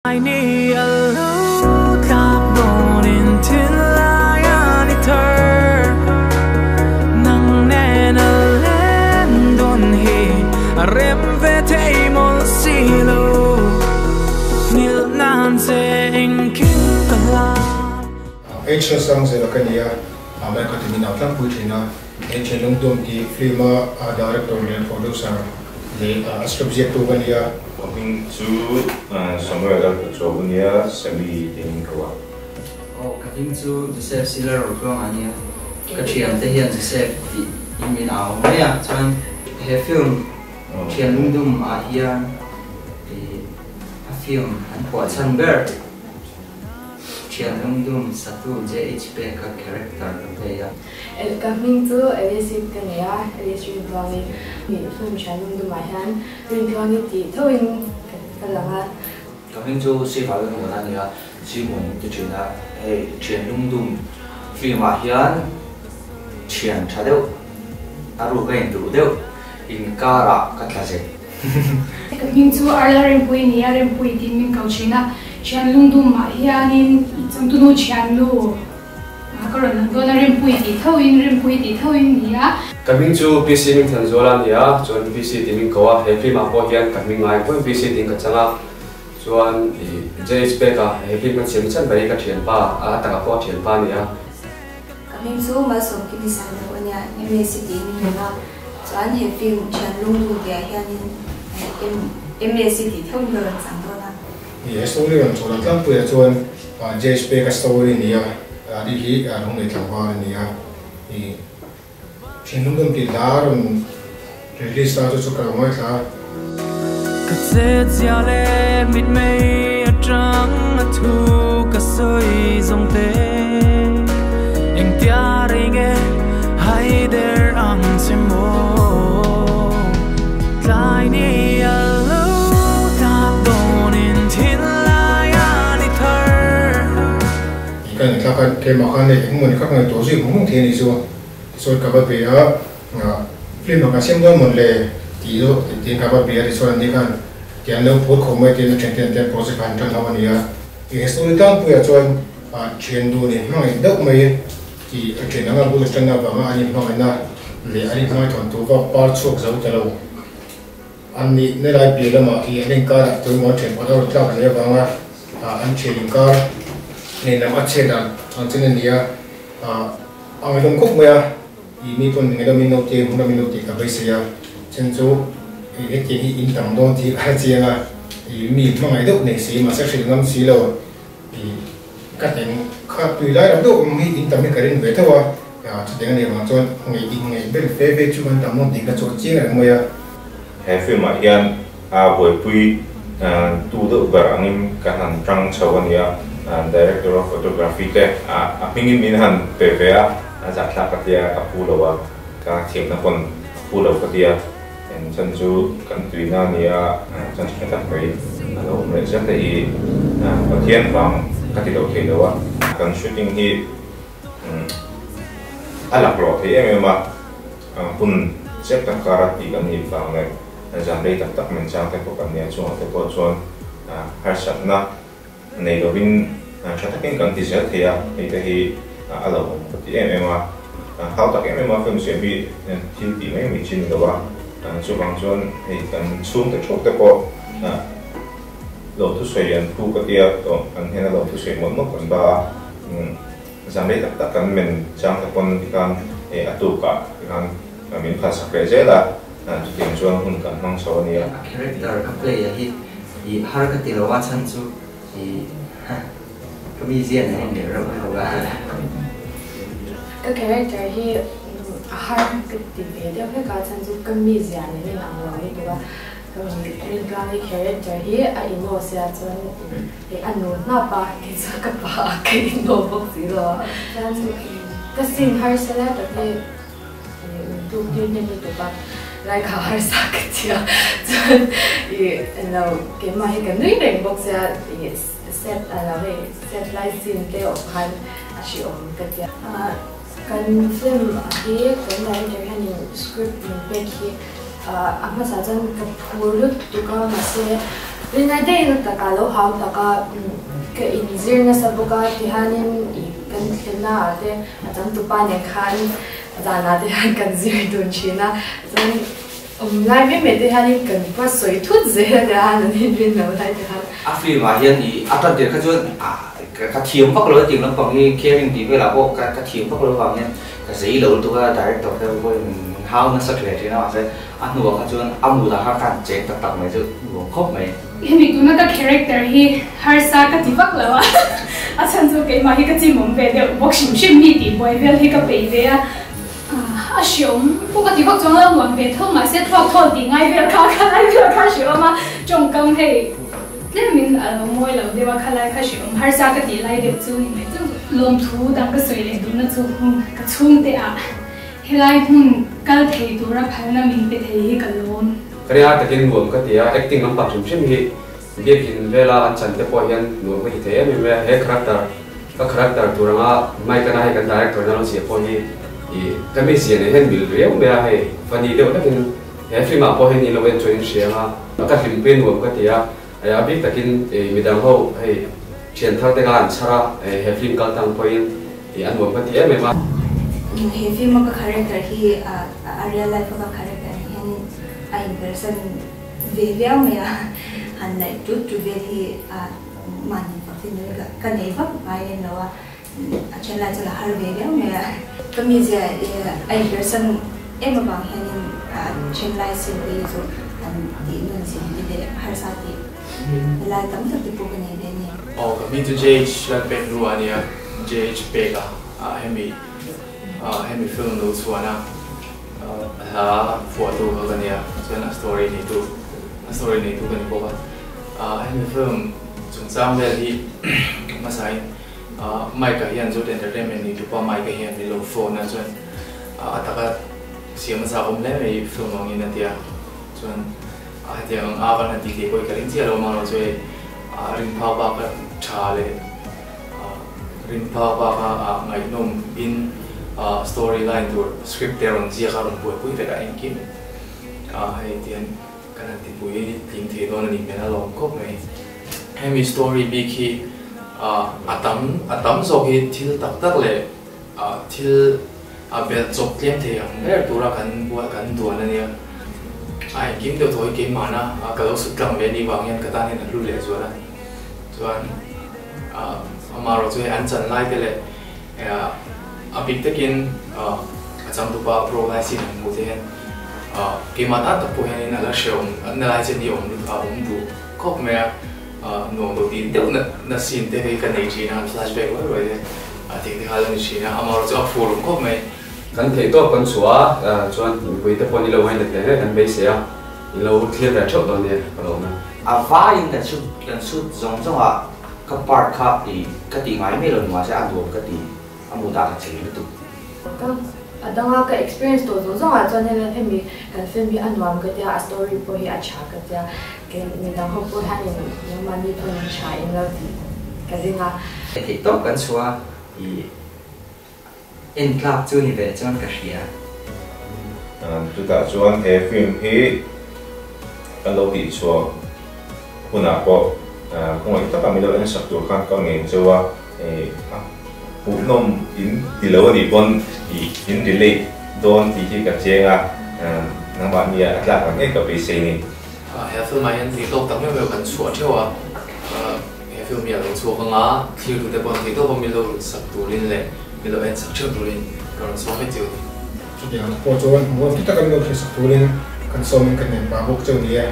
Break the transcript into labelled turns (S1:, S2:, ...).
S1: Ni a lo tlak dawnin thinlai a ni thar Nang nen a len dawn hi a rem ve thei mawlh si lo Nghilh nan che engkim ka hlam.
S2: H Sangzela ka ni a, America ti min au tlangpui thin a, he Thinlungdum tih film a director leh producer leh a script ziaktu ka ni a.
S3: Ka hming chu Samuel Lalpachuau a nia, Sammy tiin ka uah.
S4: Aw, ka hming chu Joseph Sila Rotluang a nia, ka thiante hian Joseph tih in min au mai a, chuan he film Thian Lungdum ah hian a film an phuah chhan ber. Thian Lungdum Satu JH Peka character ka play a.
S5: Ka hming chu Alice ka nei a, Alice Rintluangi. Film Thian Lungdumah hian Rintluangi tih thoin ka lang a.
S6: Ka hming chu Siva Lalmuana a ni a, Simon ti thin a. Hei Thian Lungdum film ah hian thian tha deuh, a ruk a induh deuh inkarah ka tla zet.
S7: Ka hming chu Arla Rempui a ni a, Rempui tiin min ko thin a. Thian lungdum ah hianin changtunu thiannu ka rawn lang dawn a, Rempui tih thoin, Rempui tih thoin ni a.
S8: Ka hming chu PC Mingthanzuala a ni a, chuan PC tih min ko a, he film ah pawh hian ka hming ngai pawhin PC tiin ka chang a, chuan JH Peka he film kan siam chan ber hi ka thianpa, a takah pawh a thianpa a ni a.
S9: Ka hming chu Malsawmkimi Sailo a nia, MAC tiin min rawn a, chuan he film Thian Lungdum tihah hianin MAC tih theuhin ka rawn chang dawn a.
S2: He story rawn chhuah dan tlangpuiah chuan JH Peka story a ni a, ani hi Lunglei tlangval a ni a, Thian Lungdum tih hla rawn release ta chu chu ka lo ngaithla a.
S1: Ka chet zia leh mitmei atang a thu ka sawi zawng te engtia rei nge hai der ang che maw tlai ni a lo tlak dawnin thinlai a ni thar.
S2: Ka inthlak a, keimah khan hei engemaw ni kha ka ngaihtuah zui hmang hmang thei a nih chu tichuan ka va be a. Film ah kan siam dawn mawn le tih zawk tiin ka va bia tichuan an ni khan ti an lo phur khawp mai tiin a thian ten ten project kha an tan ho a ni a. He story tlangpuiah chuan thian dun in hmangaih deuh mai tih a thian anga bul a tan avanga an inhmangaihna leh an inhmangaih thu vak par chhuak zo ta lo an nih na lai piah lamah i an inkarah tuemaw an thian pakhat a rawn tlak leh avanga an thian inkar nen lam a chhiat dan ang chen a ni a, a ngaihdawm khawp mai a. I mi pawn nge min lo ti hmun a min lo tih ka beisei a, then chu i hetiang hi in tam dawn tih ka chiang a, i mi hmangaih deuh nei si mahse hrilh ngam si lo, i ka teng kha tui lai lam deuh awm hi in tam hi ka rin ve tho a, chutiang a nih vang chuan ngaih in ngaih ber fe fe chu kan tam dawn tih ka chawh chiang reng mai a.
S3: He film ah hian a buaipui tu deuh ber angin ka han tang chho a nia, Director of Photography te a hmingin min han pe ve a, a zahthlak ka tia ka phu lo a, ka thiamna pawn a phu lo ka tia, eng chan chu kan tuina a nia, chan tha tak mai a lo awm leh zel te hi Pathian vang ka ti lo thei lo a, kan shooting hi a laklawh thei em em a, hun zep tak kara tih kan nih vang leh. Zan rei tak tak min chang te pawh kan nia, chungah te pawh chuan harsatna nei lovin tha takin kan ti zel thei a, hei te hi a lo awm ka ti em em a, hau tak em em a film siam hi thil tih mai mai chi ni lo a, chuvang chuan hei kan chhungte theuh te pawh lo thusawi an phu ka tia tawh kan hnena lo thusawi mawlh mawlh kan ba a, zan rei tak tak kan men chang te pawn tikhan a tukah tikhan min phalsak leh zel a. Chutiang chuan hun kan hmang chho a nia.
S4: A character ka play a hi i har ka ti lo a chhan chu i ka mizia nen in leh reuh reuh a.
S5: Ka character hi a har ka ti ve deuh hlek a chhan chu ka mizia nen in ang lo lutuk a. Rintlani character hi a ino sia chuan a nu hnap a kei chuan ka pa a ka ino bawk si lo a. Chuan ka scene harsa lai tak hi. Tuk tir hnem lutuk a, lai kha harsa ka ti a, chuan ih englo keimah hi ka nui reng bawk sia ih set a lo hei set lai scene te awm khan a hrehawm ka ti a. Kan film hi kan director hianin script min pek hi a hmasa chuan ka phur lutuk a mahse. Rinai deuhin a takah lo hau tak a, ka inzir nasa bawk a tihianin ih kan thlenna ah te a changtupa nen khan zanah te hian kan zir dun thin a, chuan awm lai mai mai te hianin kan va sawi thut zel a tihian an inrin lo lai te khan.
S6: A film ah hian ih a tan tir kha chuan ka thiam vak lo a tiang lampang hi caring tih velah pawh ka thiam vak lo avang hian ka zei lo lutuk a director te pawhin min hau nasa hle thin a mahse A hnuah kha chuan a mutah khan ka han cheng tak tak mai chu nuam khawp mai.
S7: Hemi tuna ka character hi harsa ka ti vak lo a, a chhan chu keimah hi ka chimawm ve deuh bawk hrim hrim mi tih buai vel hi ka peih ve a, a hreawm pawh ka ti vak chuang lo nuam ve tho mahse thluak thawl tih ngai vel kha kha lai vel kha hreawm a, tawngkam hei tlemin a lo mawi lo deuh a kha lai kha hreawm harsa ka tih lai deuh chu ni mai chu. Lawmthu dang ka sawi leh duhna chu ka chhungte ah Helai hmun kal thei tura phalna min pe thei hi ka lawm.
S8: Ka ria takin nuam ka ti a, acting lam pah hrim hrim hi biakin vela an chan te pawh hian nuam ka ti thei em em mai a, he character ka character tur anga Mike ana hei kan director in a lo ziah pawh hi ih ka mi zia nen hian mil riau mai a, hei funny deuh takin he film ah pawh hian in lo en chuan in hria anga ka hlimpui nuam ka ti a, a bik takin ih midang ho hei thian thar te kha an chhar a, he film kal tang pawhin Ih a nuam ka ti em em a.
S9: He film a ka character hi a real life a ka character ni hianin a in persan ve viau mai a, han laih tut tut vel hi a mahni fak thin deuhin ka nei vak ngai lem lo a, a then lai chu la har ve viau mai a. Ka mizia a in persan em avang hianin a then lai sin te hi chu han tih nun zin te leh harsa tih lai tam tak te pawh ka nei ve a ni.
S10: Aw ka hming chu JH Lalpekhlua a nia. JH Peka ah hemi ah hemi film lo chhuan a hla phuahtu kha ka nia chuan a story neitu a story neitu ka ni bawk a ah hemi film chungchang vel hi hmasain ah Mike-a hian Zut Entertainment neitu pa Mike-a hian min lo phone a chuan a taka siam a chak awm hle mai film angin a ti a chuan hetiang ang a kan han tih theih pawh hi ka ring chiah lo mang lo chu hei ah rin phak bak a tha leh Rin phak baka ngaihnawm in story line tur script te rawn ziak a rawn buaipui vek a engkim hei tihian kan han tipui tling thei dawn a nih hmel a lawm khawp mai. Hemi story bik hi a tam a tam zawk hi thil tak tak leh thil a belh chawp tlem thei ang ber tura kan buai kan duan a nia. A engkim deuh thaw hi keimahna ka lo sut tlang ve a nih vang hian ka tan hian a hlu leh zual a chuan. Amaherawh chu hei an chan lai te leh a bik takin a changtupa pro lai sin han hmuh te hian keimah tan tak pawh hianin a la hrehawm na lai chen hi a awm a awm duh khawp mai a, nuam lo tih deuh na scene te hi ka nei thin a, flashback ruai ruai te a tih te kha a la ni thin a, amaherawh chu a phur awm khawp mai.
S8: Kan theih tawp kan chhuah a, chuan mipui te pawh ni lo ngainat ve ve kan beisei a, i lo thlir ve theuh dawn nia ka lawm e.
S6: A vaiin kan shoot kan shoot zawng zawng ah ka part kha i ka tih ngai mai lo ni mahse a nuam ka ti a mut ah ka chei lutuk.
S5: Ka a dang a ka experience tawh zawng zawng ah chuan hei hemi kan film hi a nuam ka tia a story pawh hi a tha ka tia kei midang ho pawh hian in nangmahni pawhin in tha in lo tih ka ring a.
S4: Theih tawp kan chhuah a i En tlak chu ni ve chuan ka hria.
S3: Chutah chuan he film hi kan lo tih chhuah hunah pawh khawngaih taka min lo en sak tur khan ka ngen cheu a, a hmuhnawm in ti lo a nih pawn in relate dawn tih hi ka chiang a, nangmahnia a tlak ang ngei ka beisei ni.
S10: He film ah hian thei tawk tak meuh meuh kan chhuah theuh a. He film hi a lo chhuak anga thlir tute pawh an thei tawp a, min lo sak turin leh min lo en sak theuh turin ka rawn sawm vek cheu a ni.
S2: Chutiang pawh chuan hmuh ang ti taka min lo thlir sak turin kan sawmin kan nen pah bawk cheu ni e.